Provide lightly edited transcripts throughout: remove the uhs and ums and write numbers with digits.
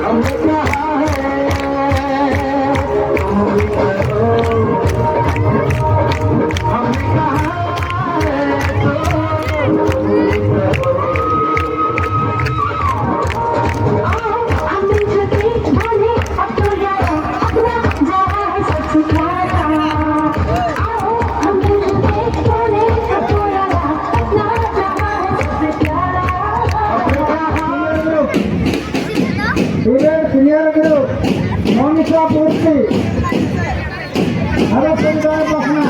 हमने कहा है तुम भी करो, हमने कहा है तो तुम भी करो। आओ हम मिलके बोले अब तो यारो, अपना जहां है सबसे प्यारा। आओ हम मिलके बोले अब तो यारो, अपना जहां है सबसे प्यारा। Student senior group Manisha Purti, Bharat Sundar Pasna.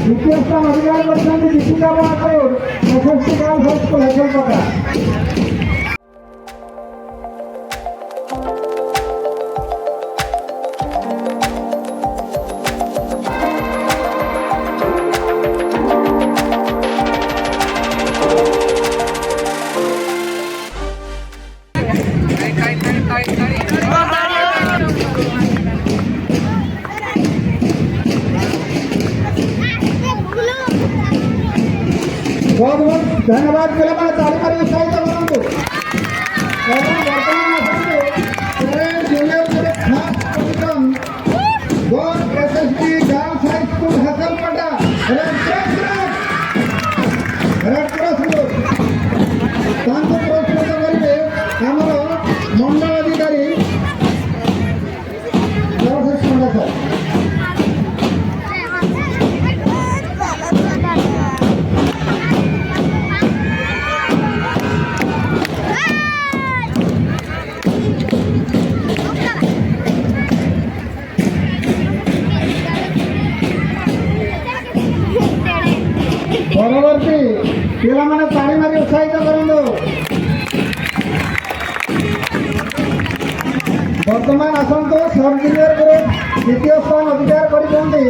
ଦ୍ୱିତୀୟ ସ୍ଥାନ ଅଧିକାର କରିଛନ୍ତି Dipika Mahakur, SST girls high school, Hejalpada. ବହୁତ ବହୁତ ଧନ୍ୟବାଦ ପିଲାମାନେ, ତାଳି ମାରି ଉତ୍ସାହିତ କରନ୍ତୁ। ଏବଂ ବର୍ତ୍ତମାନ ଆସନ୍ତୁ ଜୁନିୟର ଫାର୍ଷ୍ଟ ପୋଜିସନ୍ ଗଡ SST girls high school, Hesalpata, red cross group, red cross group. ତାଙ୍କୁ ପୁରସ୍କୃତ କରିବେ ଆମର ମଣ୍ଡଳ ଅଧିକାରୀ ଦେବାଶିଷ ପଣ୍ଡା ସାର୍। ପରବର୍ତ୍ତୀ ପିଲାମାନେ ତାଳି ମାରି ଉତ୍ସାହିତ କରନ୍ତୁ। ବର୍ତ୍ତମାନ ଆସନ୍ତୁ, ସବ୍ ଜୁନିୟର ଗ୍ରୁପ୍ ଦ୍ୱିତୀୟ ସ୍ଥାନ ଅଧିକାର କରିଛନ୍ତି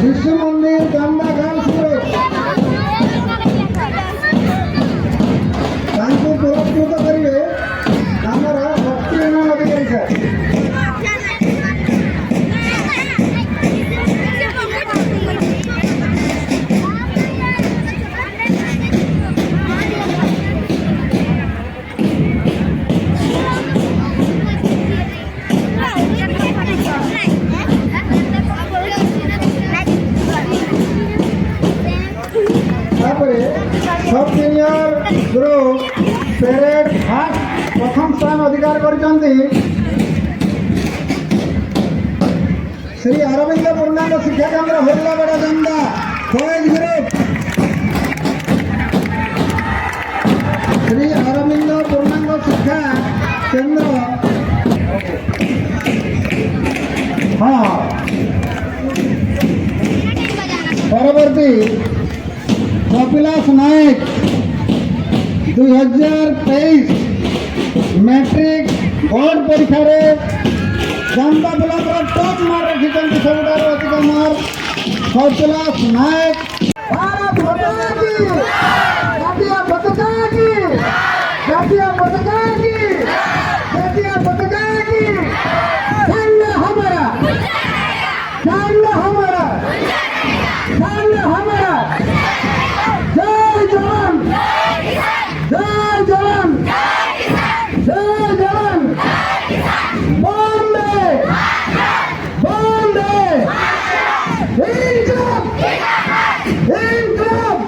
ଶିଶୁ ମନ୍ଦିର ଚାନ୍ଦା ଗାର୍ଲସ ଗ୍ରୁପ୍। ତାଙ୍କୁ ପୁରସ୍କୃତ କରିବେ ଆମର ଭକ୍ତି ଉନ୍ନୟନ ଅଧିକାରୀ ସାର୍। ତାପରେ sub junior group parade first ପ୍ରଥମ ସ୍ଥାନ ଅଧିକାର କରିଛନ୍ତି ଶ୍ରୀ ଅରବିନ୍ଦ ପୂର୍ଣ୍ଣାଙ୍ଗ ଶିକ୍ଷା କେନ୍ଦ୍ର, ହରିଲାବେଡ଼ା, ଜନ୍ଦା, ବଏଜ୍ ଗ୍ରୁପ୍। ଶ୍ରୀ ଅରବିନ୍ଦ ପୂର୍ଣ୍ଣାଙ୍ଗ ଶିକ୍ଷା କେନ୍ଦ୍ର। ହଁ, ପରବର୍ତ୍ତୀ କପିଳାସ ନାୟକ, 2023 ମ୍ୟାଟ୍ରିକ ବୋର୍ଡ ପରୀକ୍ଷାରେ ଜନ୍ଦା ବ୍ଲକର ଟପ୍ ମାର୍କ ରଖିଛନ୍ତି, ସବୁଠାରୁ ଅଧିକ ମାର୍କ କପିଳାସ ନାୟକ। ଭାରତ ମାତା କି! ଜାତୀୟ ପତାକା କି! ଜାତୀୟ ପତାକା କି! ଜାତୀୟ ପତାକା କି! झंडा हमारा, झंडा हमारा, झंडा हमारा! जय जवान, जय जवान, जय जवान! ବନ୍ଦେ, ବନ୍ଦେ! ଇନକଲାବ, ଇନକଲାବ!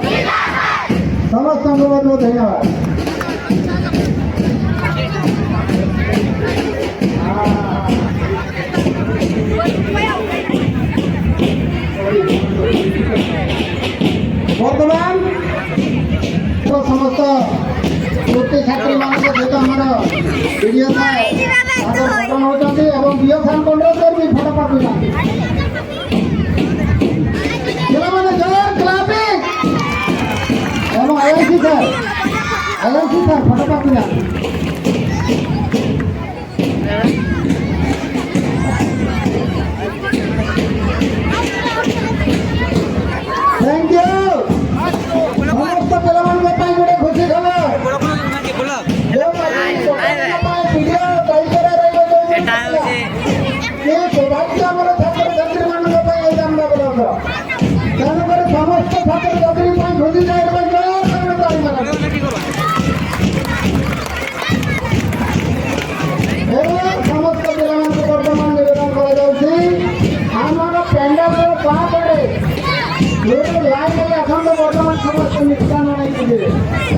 ସମସ୍ତଙ୍କୁ ବହୁତ ବହୁତ ଧନ୍ୟବାଦ। ବର୍ତ୍ତମାନ ତ ସମସ୍ତ କୃତି ଛାତ୍ରୀମାନଙ୍କ ସହିତ ଆମର ବିଡ଼ିଓ ସାର୍ ଫଟୋ ନେଉଛନ୍ତି ଏବଂ ବିଓ ସାର୍ କଣ୍ଡକ୍ଟର ବି ଫଟୋ ପଠାଉଛନ୍ତି। ପିଲାମାନେ ଜୋର କ୍ଲାପିଂ ଏବଂ IIC sir, IIC sir photo ପାଖକୁ। Thank you ସମସ୍ତ। नुकसान होना चाहिए।